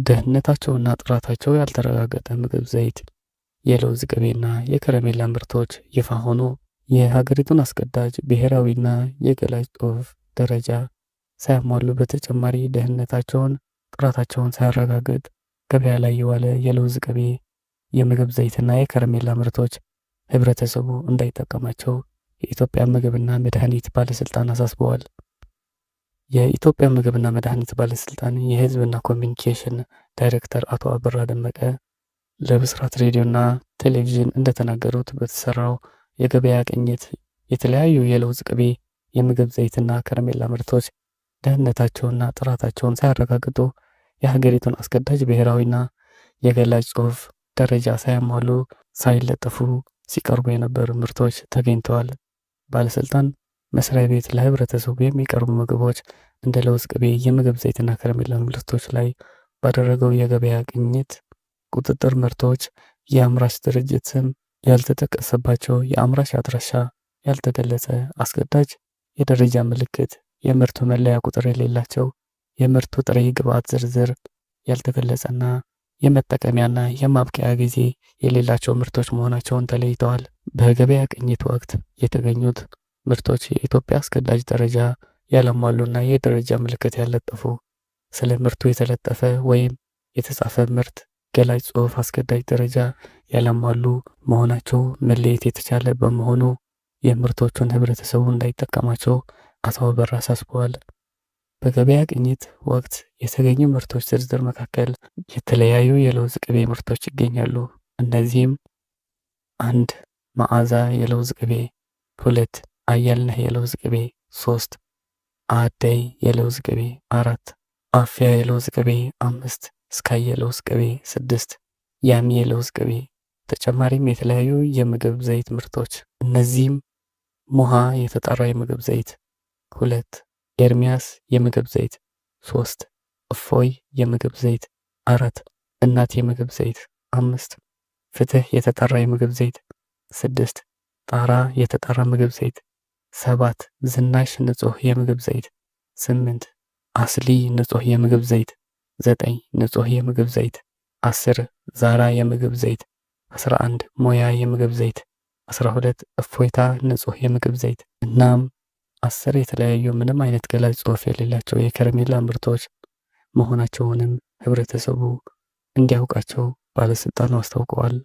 ደህንነታቸውና ጥራታቸው ያልተረጋገጠ ምግብ ዘይት፣ የለውዝ ቅቤና የከረሜላ ምርቶች ይፋ ሆኑ። የሀገሪቱን አስገዳጅ ብሔራዊና የገላጭ ጽሑፍ ደረጃ ሳያሟሉ በተጨማሪ ደህንነታቸውን፣ ጥራታቸውን ሳያረጋግጥ ገበያ ላይ የዋለ የለውዝ ቅቤ፣ የምግብ ዘይትና የከረሜላ ምርቶች ህብረተሰቡ እንዳይጠቀማቸው የኢትዮጵያ ምግብና መድኃኒት ባለስልጣን አሳስበዋል። የኢትዮጵያ ምግብና መድኃኒት ባለስልጣን የህዝብና ኮሚኒኬሽን ዳይሬክተር አቶ አበራ ደመቀ ለብስራት ሬዲዮና ቴሌቪዥን እንደተናገሩት፣ በተሰራው የገበያ ቅኝት የተለያዩ የለውዝ ቅቤ፣ የምግብ ዘይትና ከረሜላ ምርቶች ደህንነታቸውና ጥራታቸውን ሳያረጋግጡ፣ የሀገሪቱን አስገዳጅ ብሔራዊና የገላጭ ጽሑፍ ደረጃ ሳያሟሉ ሳይለጠፉ ሲቀርቡ የነበሩ ምርቶች ተገኝተዋል። ባለስልጣን መስሪያ ቤት ለህብረተሰቡ የሚቀርቡ ምግቦች እንደ ለውዝ ቅቤ፣ የምግብ ዘይትና ከረሜላ ምርቶች ላይ ባደረገው የገበያ ቅኝት ቁጥጥር ምርቶች የአምራች ድርጅት ስም ያልተጠቀሰባቸው፣ የአምራች አድራሻ ያልተገለጸ፣ አስገዳጅ የደረጃ ምልክት፣ የምርቱ መለያ ቁጥር የሌላቸው፣ የምርቱ ጥሬ ግብዓት ዝርዝር ያልተገለጸና የመጠቀሚያና የማብቂያ ጊዜ የሌላቸው ምርቶች መሆናቸውን ተለይተዋል። በገበያ ቅኝት ወቅት የተገኙት ምርቶች የኢትዮጵያ አስገዳጅ ደረጃ ያላሟሉና የደረጃ ምልክት ያልለጠፉ፣ ስለ ምርቱ የተለጠፈ ወይም የተጻፈ ምርት ገላጭ ጽሑፍ አስገዳጅ ደረጃ ያላሟሉ መሆናቸው መለየት የተቻለ በመሆኑ የምርቶቹን ህብረተሰቡ እንዳይጠቀማቸው አቶ አበራ አሳስበዋል። በገበያ ቅኝት ወቅት የተገኙ ምርቶች ዝርዝር መካከል የተለያዩ የለውዝ ቅቤ ምርቶች ይገኛሉ። እነዚህም 1 መዓዛ የለውዝ ቅቤ፣ 2 አያልነህ የለውዝ ቅቤ፣ 3 አደይ የለውዝ ቅቤ፣ 4 አፍያ የለውዝ ቅቤ፣ 5 ስካይ የለውዝ ቅቤ፣ 6 ያሚ የለውዝ ቅቤ። ተጨማሪም የተለያዩ የምግብ ዘይት ምርቶች፣ እነዚህም ሞሃ የተጣራ የምግብ ዘይት፣ 2 ኤርሚያስ የምግብ ዘይት፣ 3 እፎይ የምግብ ዘይት፣ 4 እናት የምግብ ዘይት፣ 5 ፍትህ የተጣራ የምግብ ዘይት፣ 6 ጣራ የተጣራ ምግብ ዘይት፣ 7 ዝናሽ ንጹህ የምግብ ዘይት፣ 8 አስሊ ንጹህ የምግብ ዘይት፣ 9 ንጹህ የምግብ ዘይት፣ 10 ዛራ የምግብ ዘይት፣ 11 ሞያ የምግብ ዘይት፣ 12 እፎይታ ንጹህ የምግብ ዘይት። እናም 10 የተለያዩ ምንም አይነት ገላጭ ጽሑፍ የሌላቸው የከረሜላ ምርቶች መሆናቸውንም ህብረተሰቡ እንዲያውቃቸው ባለስልጣኑ አስታውቀዋል።